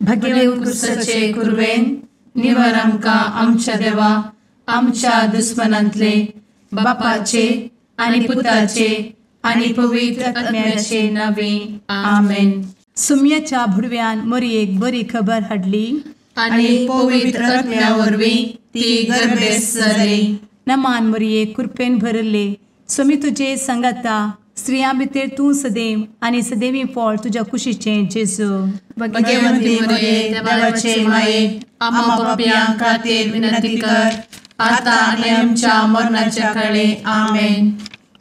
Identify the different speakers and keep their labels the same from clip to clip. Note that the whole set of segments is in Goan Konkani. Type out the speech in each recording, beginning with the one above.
Speaker 1: भगेव कुरवेन निवर आमकां आमच्या देवा आमच्या दुस्मनांतले बापाचे आनी पुताचे आनी पवित्र आत्म्याचे नावे आमेन.
Speaker 2: सुम्याच्या भुडव्यान मोरयेक बरी खबर हाडली
Speaker 1: आनी पवित्र आत्म्या वरवीं ती गर्भेस्त जाली.
Speaker 2: नमान मोरये, कृपेन भरले, स्वामी तुजे संगाता, स्त्रियां भितर तूं सदैव आनी सदैवी फळ तुज्या कुशीचें जेजू.
Speaker 1: भगवंती मोरये, देवाचे माये, आम्हा पापयां खातीर विनंती कर आता आनी आमच्या मरणाच्या काळे. आमेन.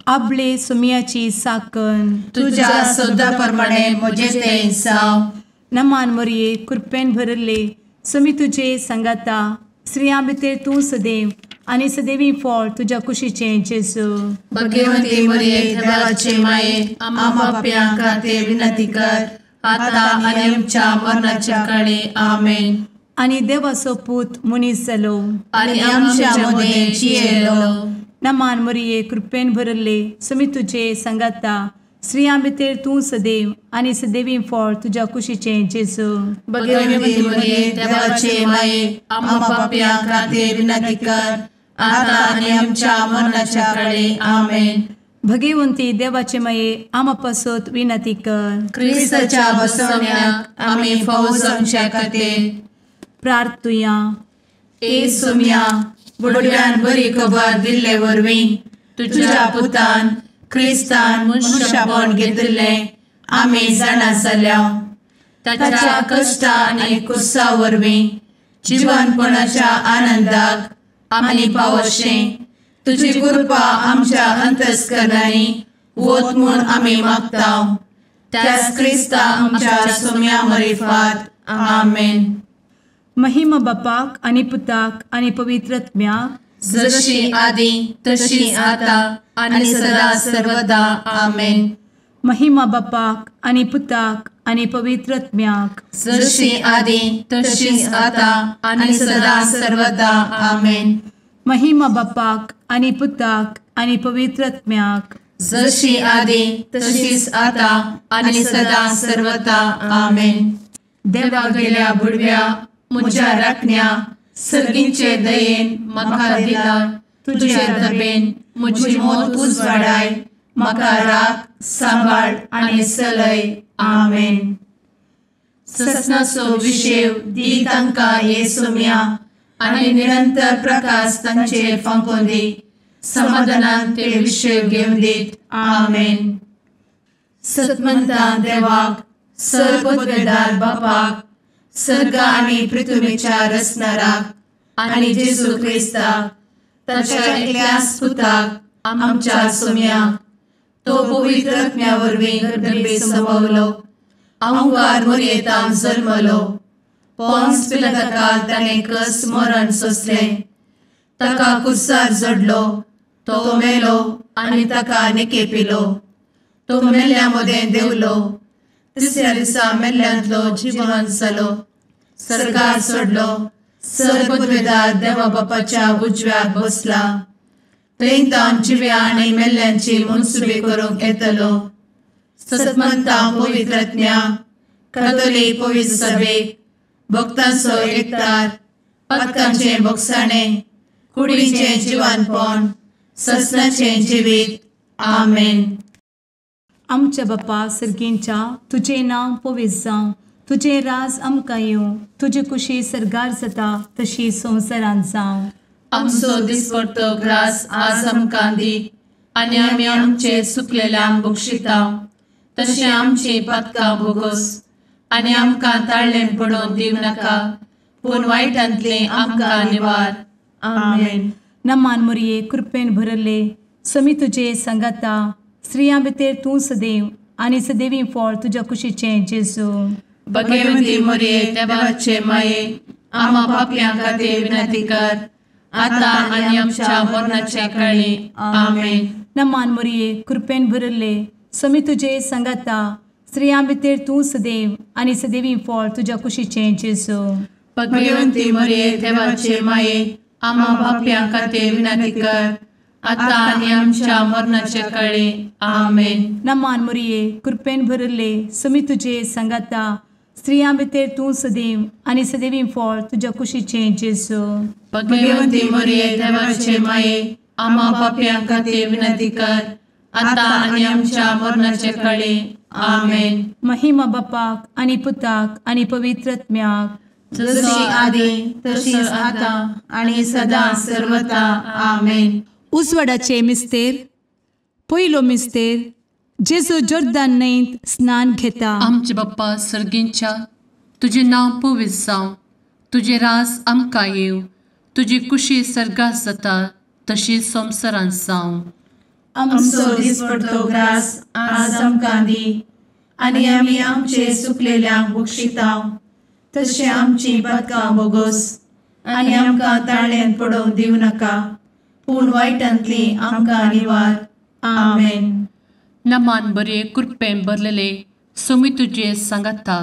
Speaker 2: आपले सुम्याची साकन
Speaker 1: तुज्या सदा प्रमाणे म्हजें तें जावं.
Speaker 2: नमान मोरये, कृपेन भरले, स्वामी तुजे संगाता, स्त्रियां भितर तूं सदैव आनी सदैवी फळ तुज्या कुशीचें जेजू.
Speaker 1: भगवंती मोरये, देवाचे माये, आम्हा पापयां खातीर विनंती कर आता आनी आमच्या मरणाच्या काळे. आमेन.
Speaker 2: आनी देवाचो पूत मनीस जालो
Speaker 1: आनी आमच्या मदें जियेलो.
Speaker 2: नमान मोरये, कृपेन भरले, स्वामी तुजे संगाता, स्त्रियां भितर तूं सदैव आनी सदैवी फळ तुज्या कुशीचें जेजू.
Speaker 1: भगवंती मोरये, देवाचे माये, आम्हा पापयां खातीर विनंती कर आता आनी आमच्या मरणाच्या काळे. आमेन.
Speaker 2: भगवंती देवाचे माये, आम्हा पासत विनंती कर.
Speaker 1: क्रिस्ताच्या बसवण्याक आमी फावो जावच्या खातीर
Speaker 2: प्रार्थुया.
Speaker 1: ए सुम्या, बुडव्यान बरी खबर दिल्ले वरवीं तुज्या पुतान क्रिस्तान मनशापण घेतिल्लें आमी जाणा जाल्या. ताच्या कश्टा आनी कुसा वरवीं जिवनपणाच्या आनंदाक आमी पावशें तुजी कृपा आमच्या अंतस्करणांनी वत म्हूण आमी मागता. त्याच क्रिस्ता आमच्या सुम्या मरिफात. आमेन.
Speaker 2: महिमा बापाक आनी पुताक आनी पवित्र आत्म्याक,
Speaker 1: जशी आदी तशी आता आनी सदा सर्वदा. आमेन.
Speaker 2: महिमा बापाक आनी पुताक आनी पवित्र आत्म्याक,
Speaker 1: जशी आदी तशी आता आनी सदा सर्वदा. आमेन.
Speaker 2: महिमा बापाक आनी पुताक आनी पवित्र आत्म्याक,
Speaker 1: जशी आदी तशीच आता आनी सदा सर्वदा. आमेन. देवा गेल्या बुडव्या म्हज्या राखण्या सर्गींचे दयेन म्हाका दिला तुजे दबेन म्हजी मोत उजवाडाय, म्हाका राख सांबाळ आनी सलय. आमेन. ससनाचो विशेव दी तांकां हे सुम्या आनी निरंतर प्रकाश तांचेर फांकोवन दी, समाधानान ते विशेव घेवन दीत. आमेन. सतमंता देवाक, सर्वपदवेदार बापाक, सर्ग आनी पृथ्वीच्या रचणाराक आनी जेजू क्रिस्ताक ताच्या एकल्याच पुताक आमच्या सुम्याक, तो पवित्र आत्म्या वरवीं गर्भे संभवलो, अहंकार मोरयेतान जल्मलो, पोन्स पिलाताकाल ताणें कस मरण सोंसलें, ताका कुर्सार जडलो, तो मेलो आनी ताका निकेपिलो, तो मेल्ल्या मदें देंवलो, तिसऱ्या दिसा मेल्ल्यांतलो जिवन जालो, सर्गार सोडलो, सर्वपदवेदार देवा बापाच्या उजव्याक बसला, थंय तावन जिव्या आनी मेल्ल्यांची मनसुबी करूंक येतलो. सतमंता पवित्र आत्म्या, कातोलीक पवित्र सभेक, भक्तांचो एकतार, पातकांचें भोगसाणें, कुडीचें जिवानपण, ससनाचें जिवीत. आमेन.
Speaker 2: आमच्या बापा सर्गींच्या, तुजें नांव पवित्र जावं, तुजें राज आमकां येवं, तुजी कुशी सर्गार जाता तशी संवसारांत जावं.
Speaker 1: आमचो दिसपडतो ग्रास आज आमकां दी आनी आमी आमचे सुकलेल्यांक बक्षिता तशें आमची पातकां भोगोस आनी आमकां ताळ्ळें पडोवन दिवं नाका, पूण वायटांतलें आमकां निवार. आमेन.
Speaker 2: नमान मोरये, कृपेन भरले, स्वामी तुजे संगाता, स्त्रियां भितर तूं सदैव आनी सदैवी फळ तुज्या कुशीचें जेजू.
Speaker 1: भगवंती मोरये, देवाचे माये, आम्हा पापयां खातीर विनंती कर आता आनी आमच्या मरणाच्या काळी. आमेन.
Speaker 2: नमान मोरये, कृपेन भरले, स्वामी तुजे संगाता, स्त्रियां भितर तूं सदैव आनी सदैवी फळ तुज्या कुशीचें जेजू.
Speaker 1: भगवंती मोरये, देवाचे माये, आम्हा पापयां खातीर विनंती कर आता आनी आमच्या मरणाच्या काळी. आमेन.
Speaker 2: नमान मोरये, कृपेन भरले, स्वामी तुजे संगाता, स्त्रियां भितर तूं सदैव आनी सदैवी फळ तुज्या कुशीचें जेजू.
Speaker 1: भगवंती मरिये देवाचे माये, आम्हा पापयां खातीर विनंती कर, आतां आनी आमच्या मरणाचे कळे. आमेन.
Speaker 2: महिमा बापाक आनी पुताक आनी पवित्र आत्म्याक,
Speaker 1: जशी आदी तशीच आतां आनी सदां सर्वता. आमेन.
Speaker 2: उजवाडाचे मिस्तेर. पयलो मिस्तेर, जेजू जोर्दान न्हंयत स्नान घेता.
Speaker 1: आमचे बाप्पा सर्गींच्या, तुजें नांव पवित्र जावं, तुजें राज आमकां येवं, तुजी कुशी सर्गात जाता तशी संवसारांत जावं. आमचो दिसपडतो ग्रास आज आमकां दी, आनी आमी आमचे सुकलेल्यांक बक्षिता तशें आमची पातकां बोगोस, आनी आमकां ताळ्यांत पडोवंक दिवं नाका, पूण वायटांतली आमकां निवार. आमेन. नमान बरे कृपेन भरलेले, सोमी तुजे सांगाता,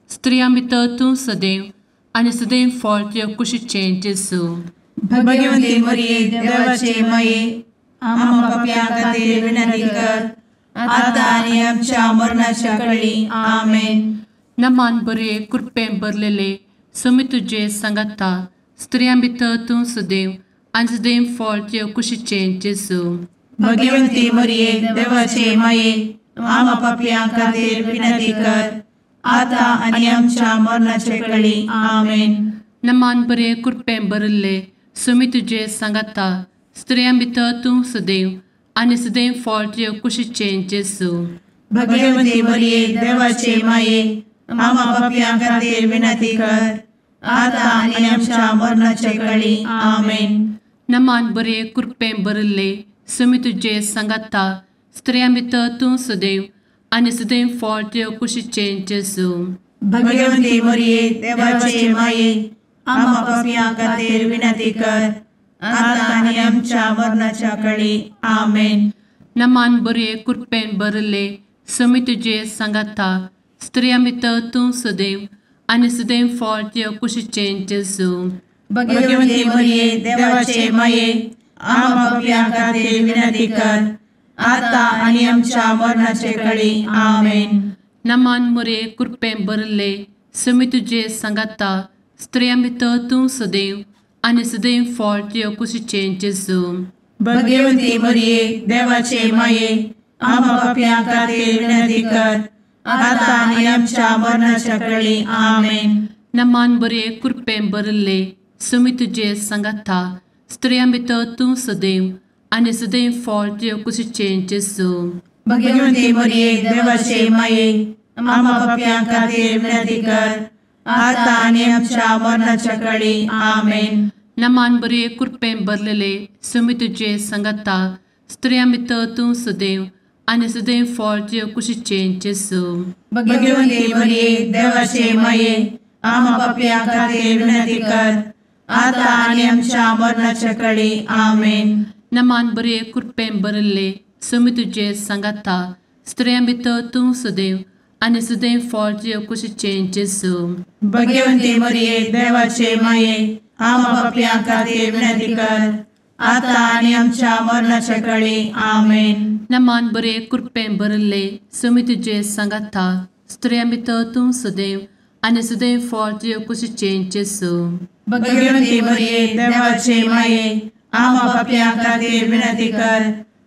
Speaker 1: स्त्रियां भितर तूं सदैव आनी सदैव फळ तुज्या कुशीचें जेजू. भगवंती मरिये देवाचे माये, आम्हा पापयां खातीर विनंती कर, आतां आनी आमच्या मरणाच्या कळी. आमेन. नमान बरे कृपेन भरलेले, सोमी तुजे सांगाता, स्त्रियां भितर तूं सदैव आनी सदैव फळ तुज्या कुशीचें जेजू. भगवंती मरिये देवाचे माये, आम्हा पापयां खातीर विनंती कर, आतां आनी आमच्या मरणाचे कळी. आमेन. नमान बरे कृपेन भरिल्ले, सोमी तुजे सांगाता, स्त्रियां भितर तूं सदैव आनी सदैव फळ तुज्या कुशीचें जेजू. भगवंती मरिये देवाचे माये, आम्हा पापयां खातीर विनंती कर, आतां आनी आमच्या मरणाचे कळी. आमेन. नमान बरे कृपेन भरिल्ले, सोमी तुजे सांगाता, स्त्रियां भितर तूं सदैव आनी सदैव फळ तुज्या कुशीचें जेजू. भगवंती मरिये देवाचे माये, आम्हा पापयां खातीर विनंती कर, आतां आनी आमच्या मरणाच्या कळी. आमेन. नमान बरे कृपेन भरिल्ले, सोमी तुजे सांगाता, स्त्रियां भितर तूं सदैव आनी सदैव फळ तुज्या कुशीचें जेजू. भगवंती मरिये देवाचे माये, आम्हा पापयां खातीर विनंती कर, आतां आनी आमच्या मरणाचे कळी. आमेन. नमान मरिये कृपेन भरिल्ले, सोमी तुजे सांगाता, स्त्रियां भितर तूं सदैव आनी सदैव फळ तुज्या कुशीचें जेजू. भगवंती मरिये देवाचे माये, आम्हा पापयां खातीर विनंती कर, आतां आनी आमच्या मरणाच्या कळी. आमेन. नमान बरे कृपेन भरिल्ले, सोमी तुजे सांगाता, स्त्रियां भितर तूं सदैव आनी सदैव फळ तुज्या कुशीचें जेजू. भगवंती मरिये देवाचे माये, आम्हा पापयां खातीर विनंती कर, आतां आनी आमच्या मरणाच्या कळी. आमेन. नमान बरे कृपेन भरलेले, सोमी तुजे सांगाता, स्त्रियां भितर तूं सदैव आनी सदैव फळ तुज्या कुशीचें जेजू. भगवंती मरिये देवाचे माये, आम्हा पापयां खातीर विनंती कर, आतां आनी आमच्या मरणाच्या कळी. आमेन. नमान बरे कृपेन भरिल्ले, सोमी तुजे सांगाता, स्त्रियां भितर तूं सदैव आनी सदैव फळ तुज्या कुशीचें जेजू. भगवंती मरिये देवाचे माये, आम्हा पापयां खातीर विनंती कर, आतां आनी आमच्या मरणाच्या कळी. आमेन. नमान बरे कृपेन भरिल्ले, सोमी तुजे सांगाता, स्त्रियां भितर तूं सदैव आनी सदैव फळ तुज्या कुशीचें जेजू. भगवंती मरिये देवाचे माये, आम्हा पापयां खातीर विनंती कर,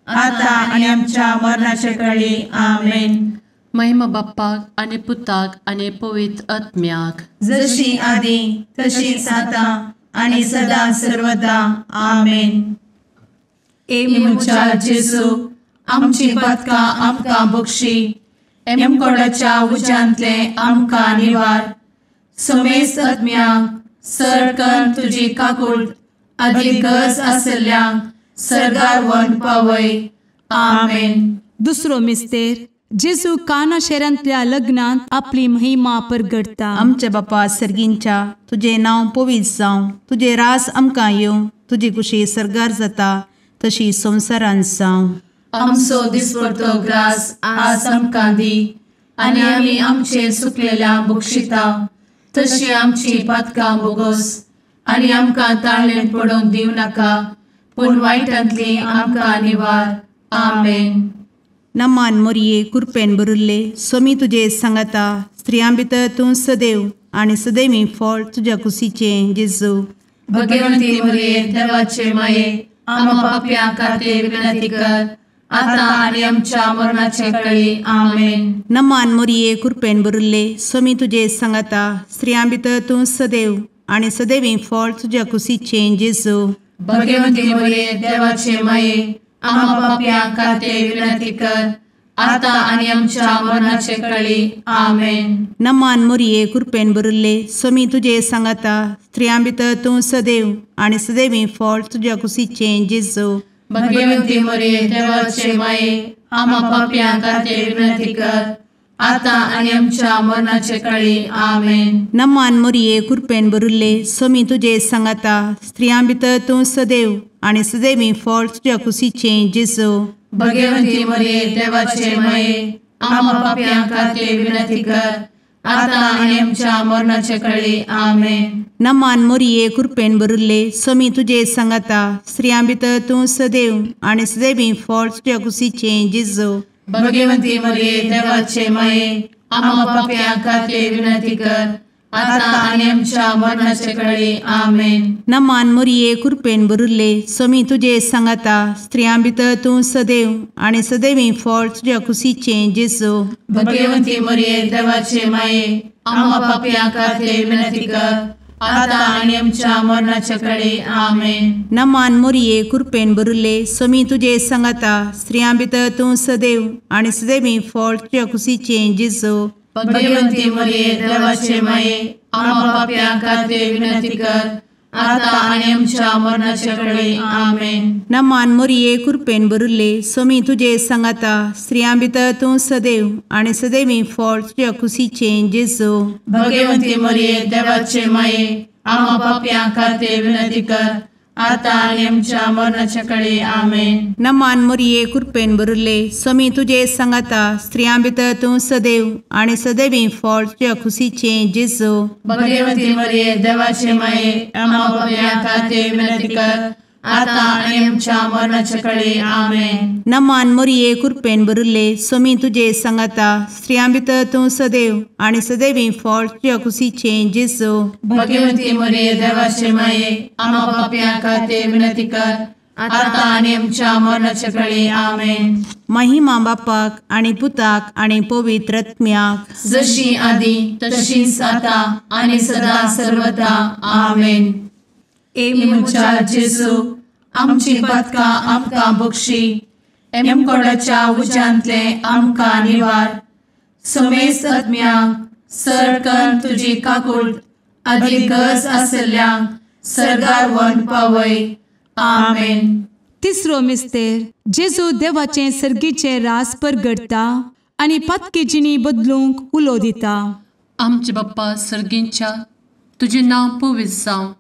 Speaker 1: आतां आनी आमच्या मरणाचे कळी. आमेन. महिमा बाप्पाक आनी पुताक आनी पवित्र आत्म्याक, जशी आदी तशीच आतां आनी सदां सर्वदा. आमेन. ए म्हज्या जेजू, आमची पातकां आमकां बक्षी, एमकोडाच्या उज्यांतले आमकां निवार, समेस्त आत्म्यांक सर कर तुजी काकूट आदी गरज आसल्ल्यांक सर्गार व्हरून पावय. आमेन.
Speaker 2: दुसरो मिस्तेर, जेजू काना शहरांतल्या लग्नांत आपली महिमा परगटता.
Speaker 3: आमच्या बापा सर्गींच्या, तुजें नांव पवित्र जावं, तुजें राज आमकां येवं, तुजी कुशी सर्गार जाता तशी संवसारांत जावं.
Speaker 1: आमचो दिसपडतो ग्रास आज आमकां दी, आनी आमी आमचे सुकलेल्या बक्षिता तशी आमची पातकां बोगोस, आनी आमकां ताळ्ळेंत पडोवंक दिवं नाका, पूण वायटांतली आमकां निवार. आमेन.
Speaker 3: नमान मोरये कृपेन भरिल्ले, स्वामी तुजे सांगाता, स्त्रियां भितर तूं सदैव आनी सदैवी फळ तुज्या कुशीचें जेजू।
Speaker 1: भगवंती मरिये देवाचे माये आम्हा पाप्यां खातीर विनंती कर आता आनी आमच्या मरणाचे वेळी। आमेन।
Speaker 3: नमान मोरये कृपेन भरिल्ले स्वामी तुजे सांगाता, स्त्रियां भितर तूं सदैव आनी सदैवी फळ तुज्या कुशीचें जेजू।
Speaker 1: भगवंती मरिये देवाचे माये आम्हा पाप्यां खातीर विनंती कर आता आनी आमच्या मरणाचे वेळी। आमेन।
Speaker 3: नमान मोरये कृपेन भरिल्ले स्वामी तुजे सांगाता, स्त्रियां भितर तूं सदैव आनी सदैवी फळ तुज्या कुशीचें जेजू।
Speaker 1: भगवंती मरिये देवाचे माये आम्हा पाप्यां खातीर विनंती कर आता आनी आमच्या मरणाचे वेळी। आमेन।
Speaker 3: नमान मोरये कृपेन भरिल्ले स्वामी तुजे सांगाता, स्त्रियां भितर तूं सदैव आनी सदैवी फळ तुज्या कुशीचें जेजू।
Speaker 1: भगवंती मरिये देवाचे माये आम्हा पाप्यां खातीर विनंती कर आता आनी आमच्या मरणाचे वेळी। आमेन।
Speaker 3: नमान मोरये कृपेन भरिल्ले स्वामी तुजे सांगाता, स्त्रियां भितर तूं सदैव आनी सदैवी फळ तुज्या कुशीचें जेजू।
Speaker 1: भगवंती मरिये देवाचे माये आम्हा पाप्यां खातीर विनंती कर आता आनी आमच्या मरणाचे वेळी। आमेन।
Speaker 3: नमान मोरये कृपेन भरिल्ले स्वामी तुजे सांगाता, स्त्रियां भितर तूं सदैव आनी सदैवी फळ तुज्या कुशीचें जेजू।
Speaker 1: भगवंती मरिये देवाचे माये आम्हा पाप्यां खातीर विनंती कर आता आनी आमच्या मरणाचे वेळी। आमेन।
Speaker 3: नमान मोरये कृपेन भरिल्ले स्वामी तुजे सांगाता, स्त्रियां भितर तूं सदैव आनी सदैवी फळ तुज्या कुशीचें जेजू।
Speaker 1: भगवंती मरिये देवाचे माये आम्हा पाप्यां खातीर विनंती कर आता आनी आमच्या मरणाचे वेळी। आमेन।
Speaker 3: नमान मोरये कृपेन भरिल्ले स्वामी तुजे सांगाता, स्त्रियां भितर तूं सदैव आनी सदैवी फळ तुज्या कुशीचें जेजू।
Speaker 1: भगवंती मरिये देवाचे माये आम्हा पाप्यां खातीर विनंती कर आता आनी आमच्या मरणाचे वेळी। आमेन।
Speaker 3: नमान मोरये कृपेन भरिल्ले स्वामी तुजे सांगाता, स्त्रियां भितर तूं सदैव आनी सदैवी फळ तुज्या कुशीचें जेजू।
Speaker 1: भगवंती मरिये देवाचे माये आम्हा पाप्यां खातीर विनंती कर आता आनी आमच्या मरणाचे वेळी। आमेन।
Speaker 3: नमान मोरये कृपेन भरिल्ले स्वामी तुजे सांगाता, स्त्रियां भितर तूं सदैव आनी सदैवी फळ तुज्या कुशीचें जेजू।
Speaker 1: भगवंती मरिये देवाचे माये आम्हा पाप्यां खातीर विनंती कर आता आनी आमच्या मरणाचे वेळी। आमेन।
Speaker 3: महिमा बापाक आनी पुताक आनी पवित्र आत्म्याक,
Speaker 1: जशी आदी तशीच आता आनी सदा सर्वदा। आमेन। ए म्हज्या जेजू आमची पातकां आमकां बक्षी, एमकोडाच्या उज्यांतले आमकां निवार, समेस्त आत्म्यांक सरकन तुजी काकूट आदी गरज आसल्ल्यांक सर्गार व्हरून पावय। आमेन।
Speaker 2: तिसरो मिस्तेर जेजू देवाचें सर्गीचें रास परगटता आनी पातकी जिणी बदलूंक उलो दिता।
Speaker 1: आमचे बाप्पा सर्गींच्या तुजें नांव पवित्र जावं,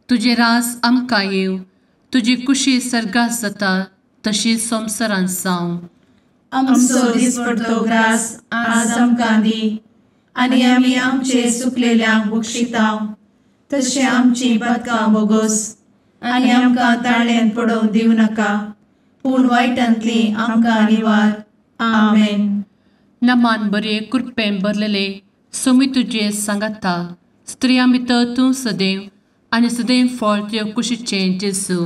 Speaker 1: तुजें रास आमकां येवं, तुजी कुशी सर्गात जाता तशी संवसारांत जावं।
Speaker 4: आमचो दिसपडतो ग्रास आज आमकां दी आनी आमी आमचे सुकलेल्यांक बक्षिता तशें आमची पातकां बोगोस आनी आमकां ताळ्यान पडोवंक दिवं नाका, पूण वायटांतली आमकां निवार। आमेन।
Speaker 1: नमान बरे कृपेन भरलेले स्वामी तुजे सांगाता, स्त्रियां भितर तूं सदैव आनी सदैव फळ तुज्या कुशीचें जेजू।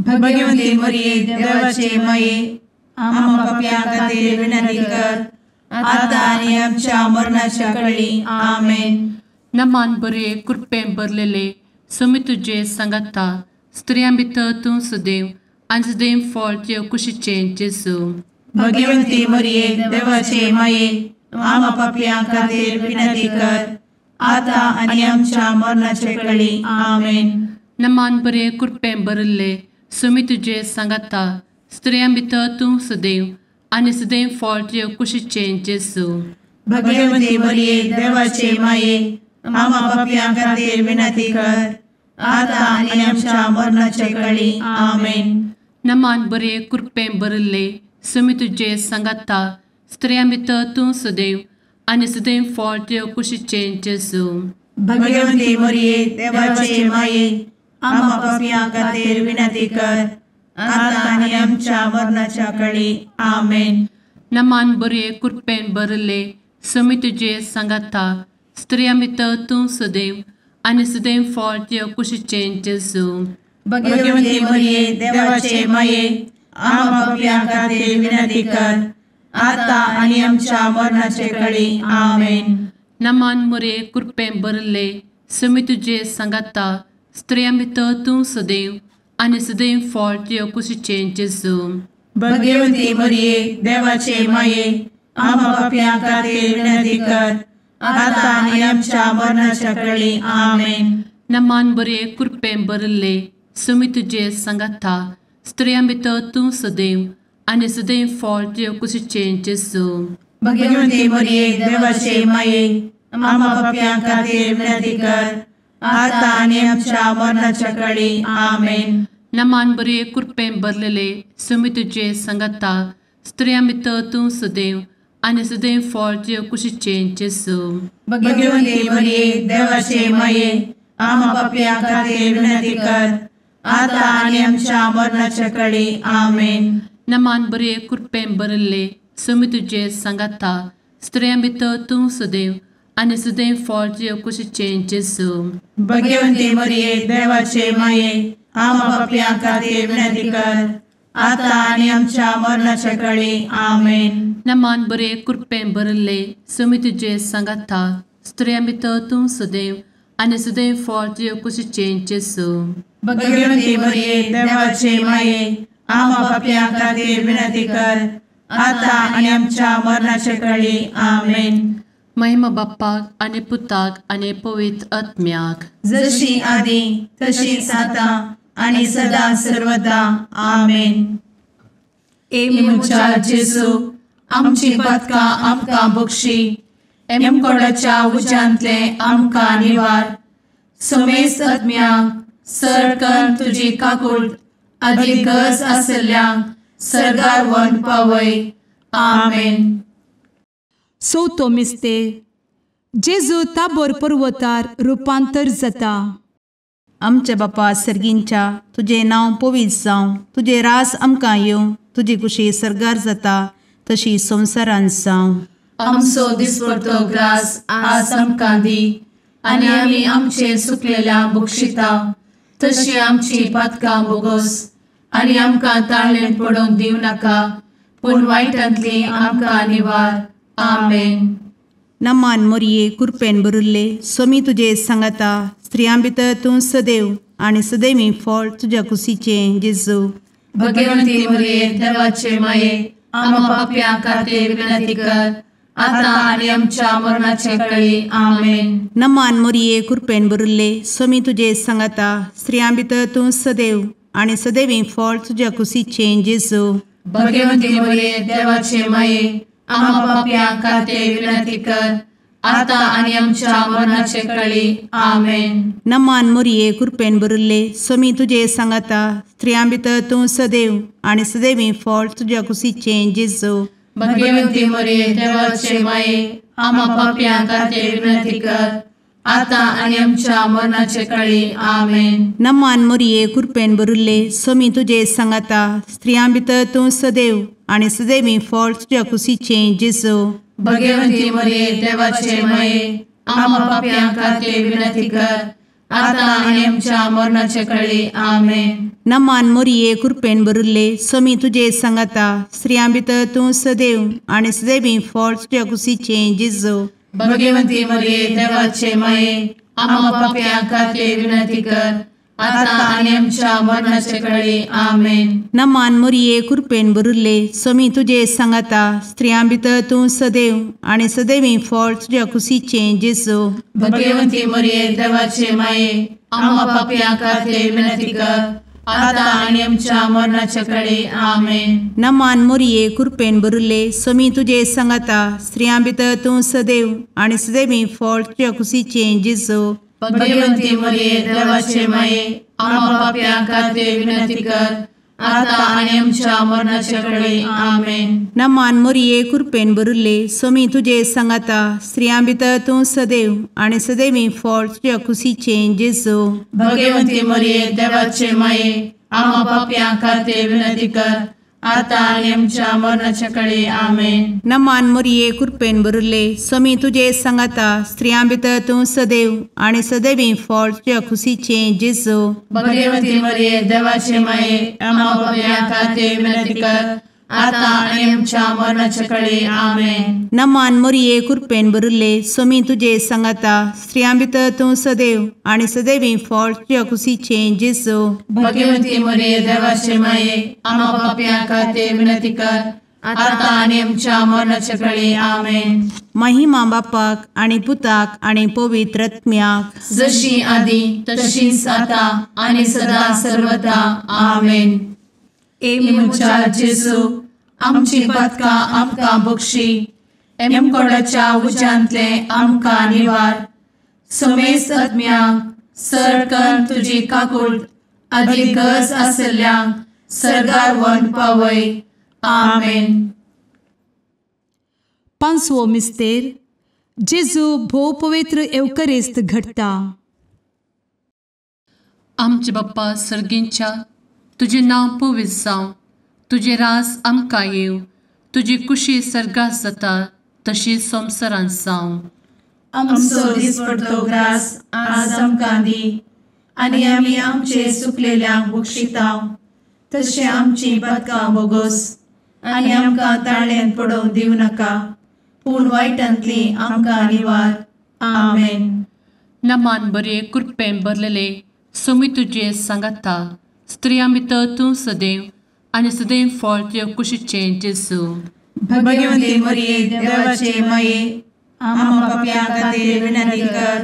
Speaker 4: भगवंती मरिये देवाचे माये आम्हा पाप्यां खातीर विनंती कर आता आनी आमच्या मरणाच्या वेळी। आमेन।
Speaker 1: नमान बरे कृपेन भरलेले स्वामी तुजे सांगाता, स्त्रियां भितर तूं सदैव आनी सदैव फळ तुज्या कुशीचें जेजू।
Speaker 4: भगवंती मरिये देवाचे माये आम्हा पाप्यां खातीर विनंती कर आता आनी आमच्या मरणाचे वेळी। आमेन।
Speaker 1: नमान बरे कृपेन भरिल्ले स्वामी तुजे सांगाता, स्त्रियां भितर तूं सदैव आनी सदैव फळ तुज्या कुशीचें जेजू।
Speaker 4: भगवंती मरिये देवाचे माये आम्हा पाप्यां खातीर विनंती कर आता आनी आमच्या मरणाचे वेळी। आमेन।
Speaker 1: नमान बरे कृपेन भरिल्ले स्वामी तुजे सांगाता, स्त्रियां भितर तूं सदैव आनी सदैव फळ तुज्या कुशीचें जेजू।
Speaker 4: भगवंती मरिये देवाचे माये आम्हा पाप्यां खातीर विनंती कर आता आनी आमच्या मरणाच्या वेळी। आमेन।
Speaker 1: नमान बरे कृपेन भरिल्ले समी तुजे सांगाता, स्त्रियां भितर तूं सदैव आनी सदैव फळ तुज्या कुशीचें जेजू।
Speaker 4: भगवती मरिये देवाचे माये, आम्हा पाप्यां खातीर विनंती कर, आता आनी आमच्या मरणाचे कळी। आमेन।
Speaker 1: नमान मोरये, कृपेन भरिल्ले, समी तुजे सांगाता, स्त्रियां भितर तूं सदैव आनी सदैव फळ तुज्या कुशीचें जेजू।
Speaker 4: भगवती मरिये देवाचे माये, आम्हा पाप्यां खातीर विनंती कर, आता आनी आमच्या मरणाच्या कळी। आमेन।
Speaker 1: नमान बरे, कृपेन भरिल्ले, समी तुजे सांगाता, स्त्रियां भितर तूं सदैव आनी सदैव फळ तुज्या कुशीचें जेजू।
Speaker 4: भगवती मरिये देवाचे माये, आम्हा पाप्यां खातीर विनंती कर, आता आनी आमच्या मरणाच्या कळी। आमेन।
Speaker 1: नमान बरे, कृपेन भरिल्ले, समी तुजे सांगाता, स्त्रियां भितर तूं सदैव आनी सदैव फळ तुज्या कुशीचें जेजू।
Speaker 4: भगवती मरिये देवाचे माये, आम्हा पाप्यां खातीर विनंती कर, आता आनी आमच्या मरणाच्या कळी। आमेन।
Speaker 1: नमान बरे, कृपेन भरिल्ले, समी तुजे सांगाता, स्त्रियां भितर तूं सदैव आनी सदैव फळ तुज्या कुशीचें जेजू।
Speaker 4: भगवती मरिये देवाचे माये, आम्हा पाप्यां खातीर विनंती कर, आता आनी आमच्या मरणाच्या कळी। आमेन।
Speaker 1: नमान बरे, कृपेन भरिल्ले, समी तुजे सांगाता, स्त्रियां भितर तूं सदैव आनी सदैव फळ तुज्या कुशीचें जेजू।
Speaker 4: भगवती मरिये देवाचे माये, आम्हा पाप्यां खातीर विनंती कर, आता आनी आमच्या मरणाच्या कळी। आमेन।
Speaker 1: महिमा बाप्पाक आनी पुताक आनी पवित्र आत्म्याक,
Speaker 4: जशी आदी तशीच आता आनी सदा सर्वदा। आमेन।
Speaker 2: ए
Speaker 4: म्हज्या जेजू, आमची पातकां आमकां बक्षी, एमकोडाच्या उज्यांतले आमकां निवार, समेस्त आत्म्यांक सरकन तुजी काकूट आदी गरज आसल्ल्यांक सर्गार व्हरून पावय। आमेन।
Speaker 2: चवथो मिस्तेर, जेजू ताबोर पर्वतार रुपांतर जाता।
Speaker 3: आमच्या बापा सर्गींच्या, तुजें नांव पवित्र जावं, तुजें राज आमकां येवं, तुजी कुशी सर्गार जाता तशी संवसारांत जावं।
Speaker 1: आमचो दिसपडतो ग्रास आज आमकां दी, आनी आमी आमचे सुकलेल्या बक्षिता, तशी आमची पातकां बोगोस, आनी आमकां ताळेन पडोवंक दिवं नाका, पूण वायटांतली आमकां निवार। आमेन।
Speaker 3: नमान मोरये, कृपेन भरिल्ले, स्वामी तुजे सांगाता, स्त्रियां भितर तूं सदैव आनी सदैवी फळ तुज्या कुशीचें जेजू।
Speaker 1: भगवती मरिये देवाचे माये, आम्हा पाप्यां खातीर विनंती कर, आता आनी आमच्या मरणाचे कळी। आमेन।
Speaker 3: नमान मोरये, कृपेन भरिल्ले, स्वामी तुजे सांगाता, स्त्रियां भितर तूं सदैव आनी सदैवी फळ तुज्या कुशीचें जेजू।
Speaker 1: भगवती मरिये देवाचे माये, आम्हा पाप्यां खातीर विनंती कर, आता आनी आमच्या मरणाचे कळी। आमेन।
Speaker 3: नमान मोरये, कृपेन भरिल्ले, स्वामी तुजे सांगाता, स्त्रियां भितर तूं सदैव आनी सदैवी फळ तुज्या कुशीचें जेजू।
Speaker 1: भगवती मरिये देवाचे माये, आम्हा पाप्यां खातीर विनंती कर, आता आनी आमच्या मरणाचे कळी। आमेन।
Speaker 3: नमान मोरये, कृपेन भरिल्ले, स्वामी तुजे सांगाता, स्त्रियां भितर तूं सदैव आनी सदैवी फळ तुज्या कुशीचें जेजू।
Speaker 1: भगवती मरिये देवाचे माये, आम्हा पाप्यां खातीर विनंती कर, आता आनी आमच्या मरणाचे कळी। आमेन।
Speaker 3: नमान मोरये, कृपेन भरिल्ले, स्वामी तुजे सांगाता, स्त्रियां भितर तूं सदैव आनी सदैवी फळ तुज्या कुशीचें जेजू।
Speaker 1: भगवती मरिये देवाचे माये, आम्हा पाप्यां खातीर विनंती कर, आता आनी आमच्या मरणाचे कळी। आमेन।
Speaker 3: नमान मोरये, कृपेन भरिल्ले, स्वामी तुजे सांगाता, स्त्रियां भितर तूं सदैव आनी सदैवी फळ तुज्या कुशीचें जेजू।
Speaker 1: भगवती मरिये देवाचे माये, आम्हा पाप्यां खातीर विनंती कर, आता आनी आमच्या मरणाचे कळी। आमेन।
Speaker 3: नमान मोरये, कृपेन भरिल्ले, स्वामी तुजे सांगाता, स्त्रियां भितर तूं सदैव आनी सदैवी फळ तुज्या कुशीचें जेजू।
Speaker 1: भगवती मरिये देवाचे माये, आम्हा पाप्यां खातीर विनंती कर, आता आनी आमच्या मरणाचे कळी। आमेन।
Speaker 3: नमान मोरये, कृपेन भरिल्ले, स्वामी तुजे सांगाता, स्त्रियां भितर तूं सदैव आनी सदैवी फळ तुज्या कुशीचें जेजू।
Speaker 1: भगवती मरिये देवाचे माये, आम्हा पाप्यां खातीर विनंती कर, आतां आनी आमच्या मरणाच्या कळे. आमेन.
Speaker 3: नमान मोरये कृपेन भरिल्ले, स्वामी तुजे सांगाता, स्त्रियां भितर तूं सदैव आनी सदैवी फळ तुज्या खुशीचें जेजू.
Speaker 1: भगवती मरिये देवाचे माये, आम्हा पाप्यां खातीर विनंती कर, आतां आनी आमच्या मरणाच्या कळे. आमेन.
Speaker 3: नमान मोरये कृपेन भरिल्ले, स्वामी तुजे सांगाता, स्त्रियां भितर तूं सदैव आनी सदैवी फळ तुज्या खुशीचें जेजू.
Speaker 1: भगवती मरिये देवाचे माये, आम्हा पाप्यां खातीर विनंती कर, आतां आनी आमच्या मरणाच्या कळे. आमेन.
Speaker 3: महिमा बापाक आनी पुताक आनी पवित्र आत्म्याक,
Speaker 1: जशी आदी तशीच आतां आनी सदा सर्वदा. आमेन. ए म्हज्या जेजू, आमची पातकां आमकां बक्षी, एमकोडाच्या उज्यांतले आमकां निवार, समेस्त आत्म्यांक सरकन तुजी काकूट आदी गरज आशिल्ल्यांक सर्गार व्हरून पावय. आमेन.
Speaker 2: पांचवो मिस्तेर, जेजू भोव पवित्र एवकरिस्त घडटा.
Speaker 1: आमचे बाप्पा सर्गींच्या, तुजें नांव पवित्र जावं, तुजें राज आमकां येवं, तुजी कुशी सर्गात जाता तशी संवसारांत जावं. आमचो दिसपडतो ग्रास आज आमकां दी, आनी आमी आमचे सुकलेल्यांक बक्षिता तशें आमची पातकां बोगोस, आनी आमकां ताळ्यांत पडोवंक दिवं नाका, पूण वायटांतली आमकां निवार. आमेन. नमान बरे कृपेन भरलेले, स्वामी तुजे सांगाता, स्त्रियां भितर तूं सदैव आनी सदैव फळ तुज्या कुशीचें जेजू. भगवती मरिये देवाचे माये, आम्हा पाप्यां खातीर विनंती कर,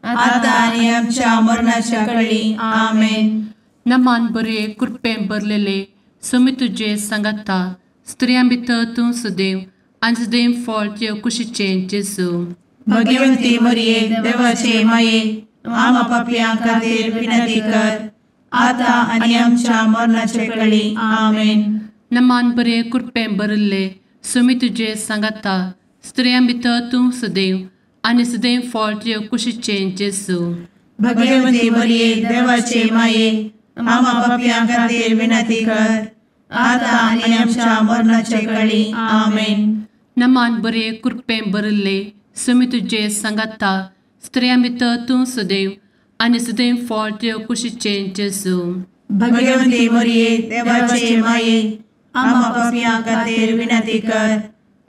Speaker 1: आतां आनी आमच्या मरणाच्या कळी. आमेन. नमान बरे कृपेन भरलेले, स्वामी तुजे सांगाता, स्त्रियां भितर तूं सदैव आनी सदैव फळ तुज्या कुशीचें जेजू. भगवती मरिये देवाचे माये, आम्हा पाप्यां खातीर विनंती कर, आतां आनी आमच्या मरणाचे कळी. आमेन. नमान बरे कृपेन भरिल्ले, स्वामी तुजे सांगाता, स्त्रियां भितर तूं सदैव आनी सदैव फळ तुज्या कुशीचें जेजू. भगवती मरिये देवाचे माये, आम्हा पाप्यां खातीर विनंती कर, आतां आनी आमच्या मरणाचे कळी. आमेन. नमान बरे कृपेन भरिल्ले, स्वामी तुजे सांगाता, स्त्रियां भितर तूं सदैव आनी सदैव फळ तुज्या कुशीचें जेजू. भगवती मरिये देवाचे माये, आम्हा पाप्यां खातीर विनंती कर,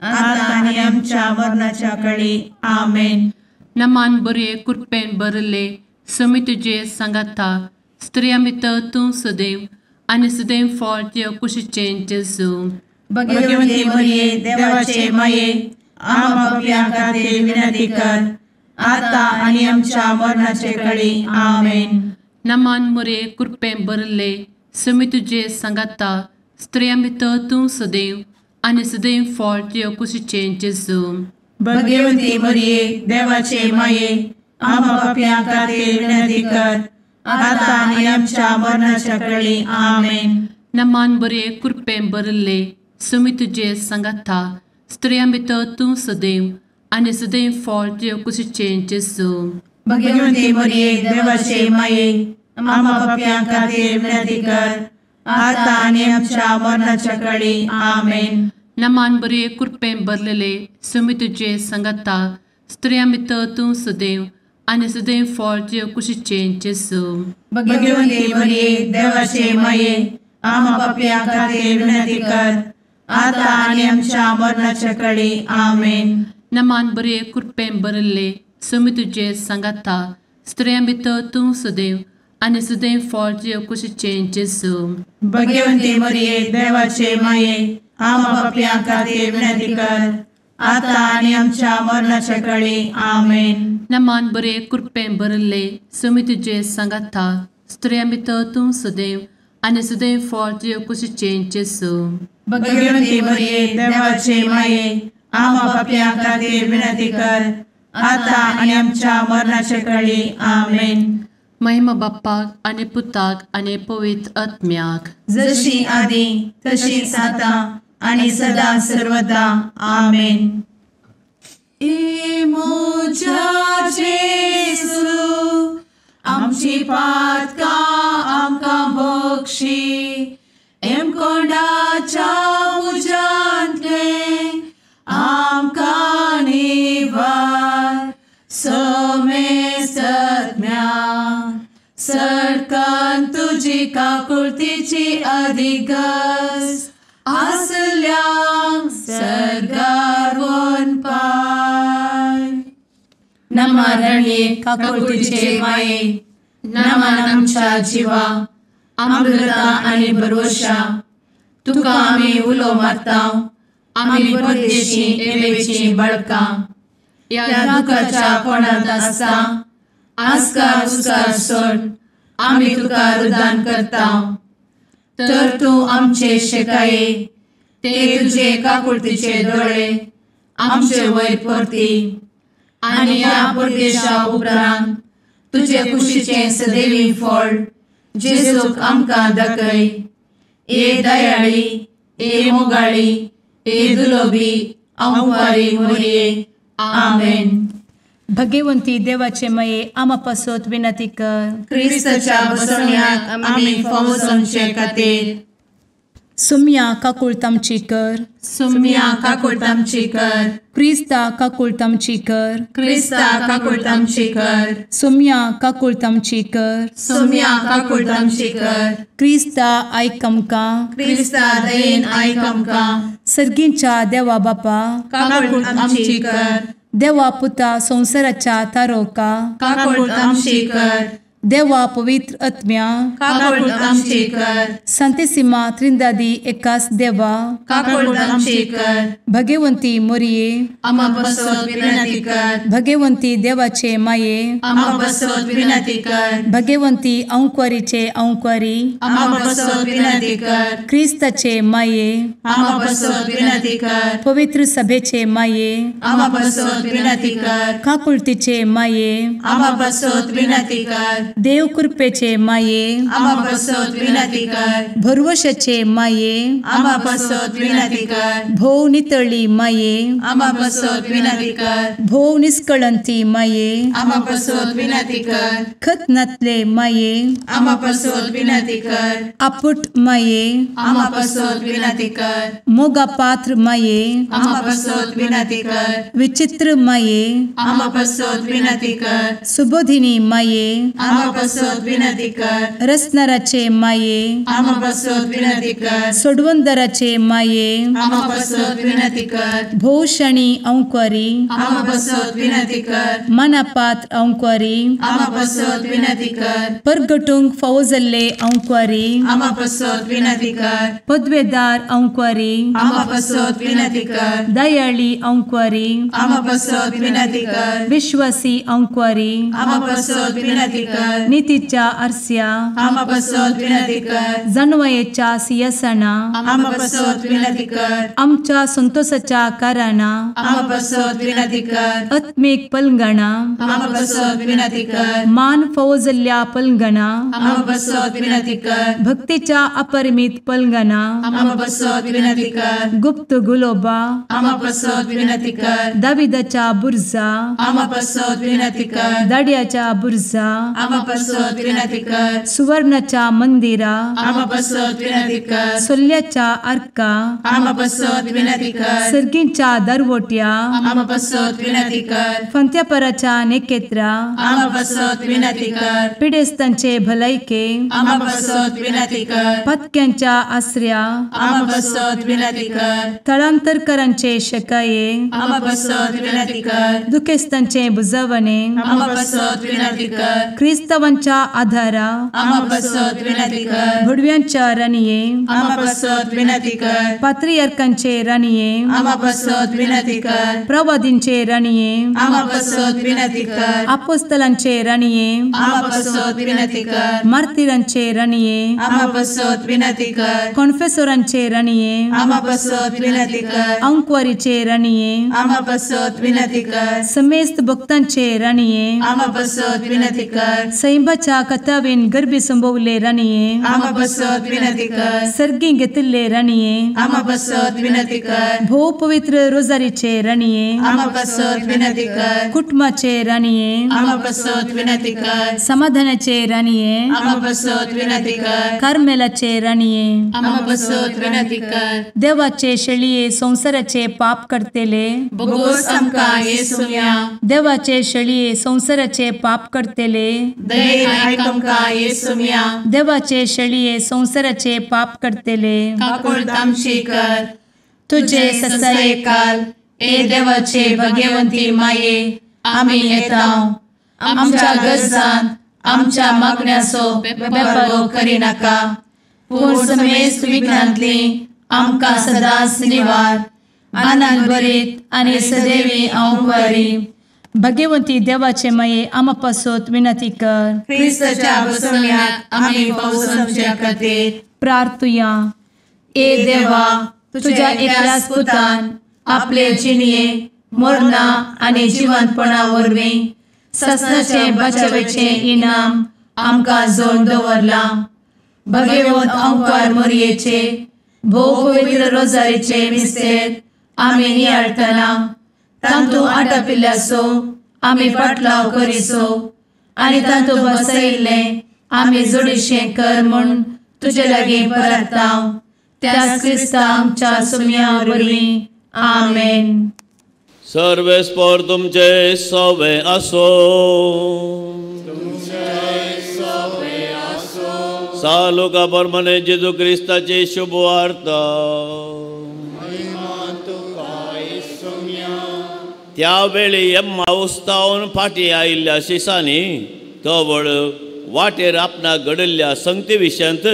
Speaker 1: आतां आनी आमच्या मरणाच्या कळी. आमेन. नमान बरे कृपेन भरिल्ले, स्वामी तुजे सांगाता, स्त्रियां भितर तूं सदैव आनी सदैव फळ तुज्या कुशीचें जेजू. भगवती मरिये देवाचे माये, आम्हा पाप्यां खातीर विनंती कर, आतां आनी आमच्या मरणाचे कळी. आमेन. नमान मरिये कृपेन भरिल्ले, स्वामी तुजे सांगाता, स्त्रियां भितर तूं सदैव आनी सदैव फळ तुज्या कुशीचें जेजू. भगवती मरिये देवाचे माये, आम्हा पाप्यां खातीर विनंती कर, आतां आनी आमच्या मरणाच्या कळी. आमेन. नमान बरे कृपेन भरिल्ले, स्वामी तुजे सांगाता, स्त्रियां भितर तूं सदैव आनी सदैव फळ तुज्या कुशीचें जेजू. भगवती मरिये देवाचे माये, आम्हा पाप्यां खातीर विनंती कर, आतां आनी आमच्या मरणाच्या कळी. आमेन. नमान बरे कृपेन भरलेले, स्वामी तुजे सांगाता, स्त्रियां भितर तूं सदैव आनी सदैव फळ तुज्या कुशीचें जेजू. भगवती मरिये देवाचे माये, आम्हा पाप्यां खातीर विनंती कर, आतां आनी आमच्या मरणाच्या कळी. आमेन. नमान बरे कृपेन भरिल्ले, स्वामी तुजे सांगाता, स्त्रियां भितर तूं सदैव आनी सदैव फळ तुज्या कुशीचें जेजू. भगवती मरिये देवाचे माये, आम्हा पाप्यां खातीर विनंती कर, आतां आनी आमच्या मरणाच्या कळी. आमेन. नमान बरे कृपेन भरिल्ले, स्वामी तुजे सांगाता, स्त्रियां भितर तूं सदैव आनी सदैव फळ तुज्या कुशीचें जेजू. भगवती मरिये देवाचे माये, आम्हा पाप्यां खातीर विनंती कर, आतां आनी आमच्या मरणाच्या कळी. आमेन. महिमा बाप्पाक आनी पुताक आनी पवित्र आत्म्याक, जशी आदी तशीच आतां आनी सदा सर्वदा. आमेन. ए म्हज्या जेजू, आमची पातकां आमकां बक्षी, एमकोंडाच्या तुजी काकुळतीची अधिगस आसल्यांक सर्गार वनपाय. नमा रणये काकुळतीचे माये, नमन आमच्या जिवा, अमृता आनी भरवशा, तुका आमी उलो मारता, आमी परदेशी एवेची बळकां, ह्या दुखाच्या कोणांत आसता आस्कार उस्कार सोड आमी तुका रुदान करता. तर तूं आमचे शेकाये ते तुजे काकुळतीचे दोळे आमचे वयर परती आनी ह्या परदेशा उपरांत तुजे कुशीचें सदैवी फळ जेजूक आमकां दाखय. ए दयाळी, ए मोगाळी, ए दुलोबी अंवारी मोरये. आमेन.
Speaker 2: भगवंती देवाचे मये आमा पासत विनंती कर.
Speaker 4: क्रिस्ताच्या बसवण्याक आमी फावो जावचे खातीर.
Speaker 2: सुम्या काकुळट आमची कर.
Speaker 4: सुम्या काकुळट आमची कर.
Speaker 2: क्रिस्ता काकुळट आमची कर.
Speaker 4: क्रिस्ता काकुळट आमची कर.
Speaker 2: सुम्या काकुळट आमची कर.
Speaker 4: सुम्या काकुळट आमची कर.
Speaker 2: क्रिस्ता आयक आमकां.
Speaker 4: क्रिस्ता दयेन आयक आमकां.
Speaker 2: सर्गींच्या देवा बापा
Speaker 4: काकुळट आमची कर.
Speaker 2: देवा पुता संवसाराच्या तारोका
Speaker 4: काकुळट आमची कर.
Speaker 2: देवा पवित्र आत्म्या
Speaker 4: काकुळट आमची कर.
Speaker 2: संतेसिमा त्रिंदादी एकास देवा
Speaker 4: काकुळट आमची कर.
Speaker 2: भगवंती मोरये
Speaker 4: आमा पासत विनंती कर.
Speaker 2: भगवंती देवाचे माये
Speaker 4: आमा पासत विनंती कर.
Speaker 2: भगवंती अंकुरीचे अंकुरी
Speaker 4: आमा पासत विनंती कर.
Speaker 2: क्रिस्ताचे माये
Speaker 4: आमा पासत विनंती कर.
Speaker 2: पवित्र सभेचे माये
Speaker 4: आमा पासत विनंती कर.
Speaker 2: काकुळतीचे माये
Speaker 4: आमा पासत विनंती कर.
Speaker 2: देव कृपेचे माये
Speaker 4: आमा पासत विनंती कर.
Speaker 2: भरवशाचे माये
Speaker 4: आमा पासत विनंती कर.
Speaker 2: भोव नितळी माये
Speaker 4: आमा पासत विनंती कर.
Speaker 2: भोव निष्कळंती माये
Speaker 4: आमा पासत विनंती कर.
Speaker 2: खत नातले माये
Speaker 4: आमा पासत विनंती कर.
Speaker 2: आपुट माये
Speaker 4: आमा पासत विनंती कर.
Speaker 2: मोगा पात्र माये
Speaker 4: आमा पासत विनंती कर.
Speaker 2: विचित्र माये
Speaker 4: आमा पासत विनंती कर.
Speaker 2: सुबोधिनी माये
Speaker 4: आमा पासत विनंती कर.
Speaker 2: रसनाराचे माये
Speaker 4: आमा पासत विनंती कर.
Speaker 2: सोडवंदराचे माये
Speaker 4: आमा पासत विनंती कर.
Speaker 2: भोवशणी अंकुरी
Speaker 4: आमा पासत विनंती कर.
Speaker 2: मनापात्र अंकुरी
Speaker 4: आमा पासत विनंती कर.
Speaker 2: परगटूंक फावो जाल्ले अंकुरी
Speaker 4: आमा पासत विनंती कर.
Speaker 2: पदवेदार अंकुरी
Speaker 4: आमा पासत विनंती कर.
Speaker 2: दयाळी अंकुरी
Speaker 4: आमा पासत विनंती कर.
Speaker 2: विश्वासी अंकुरी
Speaker 4: आमा पासत विनंती कर.
Speaker 2: नितीच्या आरस्या
Speaker 4: आमा पासत विनंती कर.
Speaker 2: जानवयेच्या सिंहासना
Speaker 4: आमा पासत विनंती कर.
Speaker 2: आमच्या संतोषाच्या कारणा
Speaker 4: आमा पासत विनंती कर.
Speaker 2: आत्मीक पलंगणा
Speaker 4: आमा पासत विनंती कर.
Speaker 2: मान फावो जाल्ल्या पलंगणा
Speaker 4: आमा पासत विनंती कर.
Speaker 2: भक्तीच्या अपरिमित पलंगणा
Speaker 4: आमा पासत विनंती कर.
Speaker 2: गुप्त गुलोबा
Speaker 4: आमा पासत विनंती कर.
Speaker 2: दाविदाच्या बुर्जा
Speaker 4: आमा पासत विनंती कर.
Speaker 2: दाड्याच्या बुर्जा
Speaker 4: आमा पासत विनंती कर.
Speaker 2: सुवर्णाच्या मंदिरा
Speaker 4: आमा पासत विनंती कर.
Speaker 2: सोल्ल्याच्या आर्का
Speaker 4: आमा पासत विनंती कर.
Speaker 2: सर्गींच्या दरवट्या
Speaker 4: आमा पासत विनंती कर.
Speaker 2: फंत्यापराच्या नेकेत्रा
Speaker 4: आमा पासत विनंती कर.
Speaker 2: पिडेस्तांचे भलायके
Speaker 4: आमा पासत विनंती कर.
Speaker 2: पत्क्यांच्या आसऱ्या
Speaker 4: आमा पासत विनंती कर.
Speaker 2: थळांतरकरांचे शकाये
Speaker 4: आमा पासत विनंती कर.
Speaker 2: दुखेस्तांचे बुजवणे
Speaker 4: आमा पासत विनंती कर.
Speaker 2: क्रिस्तावांच्या आधारा
Speaker 4: आमा पासत विनंती कर.
Speaker 2: भुडव्यांच्या राणये
Speaker 4: आमा पासत विनंती कर.
Speaker 2: पात्रियार्कांचे राणये
Speaker 4: आमा पासत विनंती कर.
Speaker 2: प्रवादींचे राणये
Speaker 4: आमा पासत विनंती कर.
Speaker 2: अपोस्तलांचे राणये
Speaker 4: आमा पासत विनंती कर.
Speaker 2: मार्तीरांचे राणये
Speaker 4: आमा पासत विनंती कर.
Speaker 2: कॉन्फेसोरांचे राणये
Speaker 4: आमा पासत विनंती कर.
Speaker 2: अंकुवारीचे राणये
Speaker 4: आमा पासत विनंती कर.
Speaker 2: समेस्त भक्तांचे राणये
Speaker 4: आमा पासत विनंती कर.
Speaker 2: सैंबाच्या कथावेन गर्भी संभवले राणये
Speaker 4: आमा पासत विनंती कर.
Speaker 2: सर्गी घेतिल्ले राणये
Speaker 4: आमा पासत विनंती कर.
Speaker 2: भोव पवित्र रोजारीचे राणये
Speaker 4: आमा पासत विनंती कर.
Speaker 2: कुटुंबाचे राणये
Speaker 4: आमा पासत विनंती कर.
Speaker 2: समाधानाचे राणये
Speaker 4: आमा पासत विनंती कर.
Speaker 2: कार्मेलाचे राणये
Speaker 4: आमा पासत विनंती कर.
Speaker 2: देवाचे शेळये संवसाराचे पाप करतेले
Speaker 4: बोगोस आमकां येसुम्या
Speaker 2: देवाचे शेळये संवसाराचे पाप करतेले
Speaker 1: दयेन आयक आमकां येसुम्या.
Speaker 2: देवाचे शेळये संवसाराचे पाप करतले
Speaker 1: काकुळट आमची कर.
Speaker 2: तुजे
Speaker 1: ससायेकाल ए देवाचे भगवंती माये आमी येता आमच्या गरजान आमच्या मागण्याचो बेपर्वो करिनाका, पूण समेस्त विघ्नांतली आमकां सदांच निवार. आनंद भरीत आनी सदैवी अंवकारी.
Speaker 2: भगवंती देवाचे माये आमा पासत विनंती कर.
Speaker 1: क्रिस्ताच्या बसवण्याक आमी पावसाच्या खातीर
Speaker 2: प्रार्थुया.
Speaker 1: ए देवा, तुझ्या एकल्याच पुतान आपले जिणये मरणा आनी जिवंतपणा वरवीं ससनाचे बचावेचे इनाम आमकां जोड दवरलां. भगवंत अंकार मोरयेचे भोव पवित्र रोजारीचे मिस्तेर आमी नियाळटना तांतू आटापिल्ल्याचो आमी पाटलाव करिसो आनी तांतू बसयिल्लें आमी जोडीशें कर म्हूण तुजे लागीं परताव. त्याच क्रिस्ता आमच्या सुम्या वरवीं. आमेन.
Speaker 5: सर्वेस्पर तुमचे सवे आसो. सालुका परमने जेजू क्रिस्ताची शुभ वार्ता. त्यावेळी एम्माउस्तावन फाटीं आयिल्ल्या शिसांनी तवळ वाटेर आपणाक घडिल्ल्या संगती विशयांत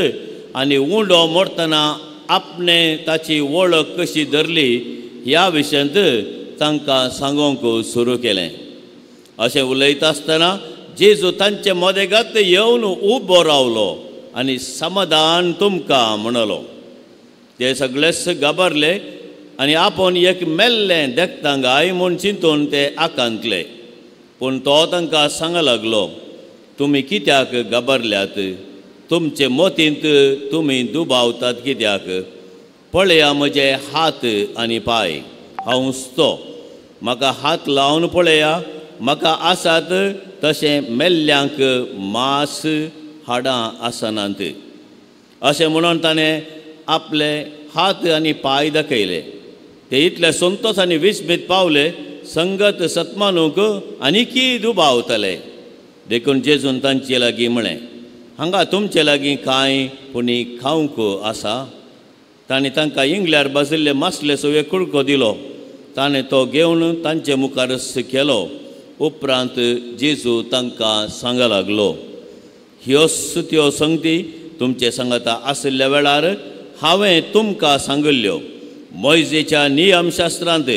Speaker 5: आनी उंडो मोडटना आपणे ताची वळख कशी धरली ह्या विशयांत तांकां सांगूंक सुरू केलें. अशें उलयता आसतना जेजू तांचे मदेगात येवन उबो रावलो आनी समाधान तुमकां म्हणलो. ते सगळेच घाबरले आनी आपूण एक मेल्लें देखता गाय म्हूण चिंतून ते आकांतले. पूण तो तांकां सांग लागलो, तुमी कित्याक घाबरल्यात? तुमचे मतींत तुमी दुबावतात कित्याक? पळया म्हजे हात आनी पांय, हांव तो. म्हाका हात लावन पळया, म्हाका आसात तशें मेल्ल्यांक मांस हाडां आसनात. अशें म्हणून ताणें आपले हात आनी पांय दाखयले. ते इतले संतोष आनी विस्मीत पावले संगत सतमानूंक आनीकी दुबावतले. देखून जेजून तांचे लागीं म्हळें, हांगा तुमचे लागीं कांय पुणी खावंक आसा? ताणें तांकां इंगल्यार भाजिल्ले मासलेचो एक कुडको दिलो. ताणें तो घेवन तांचे मुखारच केलो. उपरांत जेजू तांकां सांग लागलो, ह्योच त्यो संगती तुमचे सांगाता आशिल्ल्या वेळार हांवें तुमकां सांगिल्ल्यो. मोयजेच्या नियमशास्त्रांत,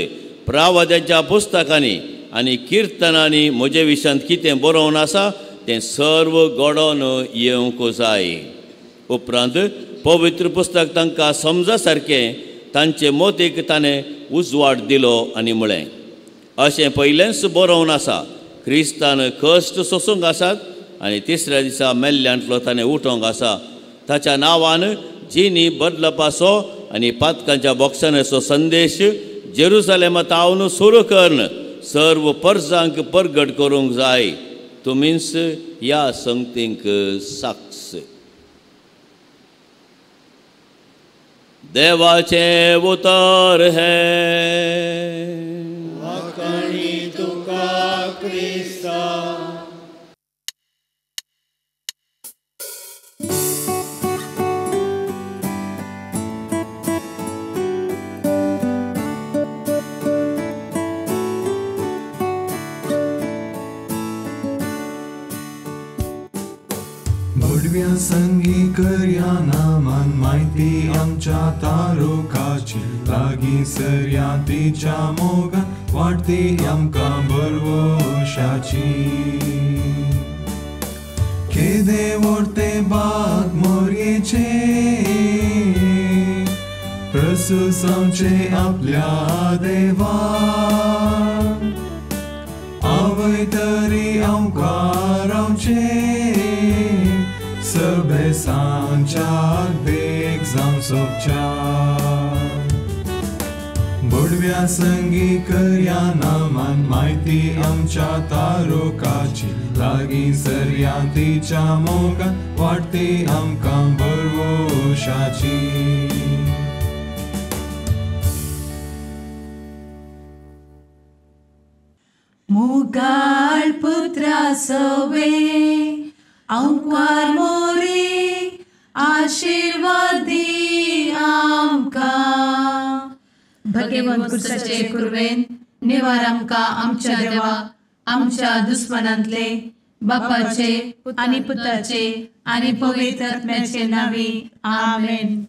Speaker 5: प्रावाद्यांच्या पुस्तकांनी आनी किर्तनांनी म्हजे विशयांत कितें बरोवन आसा तें सर्व घडोवन येवंक जाय. उपरांत पवित्र पुस्तक तांकां समजा सारकें तांचे मोतीक ताणें उजवाड दिलो आनी म्हळें, अशें पयलेंच बरोवन आसा, क्रिस्तान कश्ट सोसूंक आसात आनी तिसऱ्या दिसा मेल्ल्यांतलो ताणें उठोवंक आसा. ताच्या नांवान जिनी बदलपाचो आनी पातकांच्या बोक्षांचो संदेश जेरुसलेमा तावन सुरू करून सर्व परजांक परगट करूंक जाय. तुमीच ह्या संगतींक साक्ष. देवाचें उतर हें.
Speaker 6: वाखाणी तुका क्रिस्ता. संगी करया नामान माहिती आमच्या तारुकाची लागीं सरया तिच्या मोगान वाडती आमकां बरवशाची. केदे व्हडते बाग मोरयेचे प्रसूस आमचे आपल्या देवान आवय तरी आमकां रावचे सबेसांच्या देख जावं सोबच्या. बोडव्या संगी करया नामान माहिती आमच्या तारुकाची लागीं सरया तिच्या मोगान वाडती आमकां बरवशाची.
Speaker 1: मुगाळ पुत्रा सवे आंकवार मोरी आशिर्वाद दी आमकां. भगवंत कुर्साचे कुरवेन निवार आमकां आमच्या देवा आमच्या दुस्मनांतले बापाचे आनी पुताचे आनी पवित्र आत्म्याचे नांवी आमेन.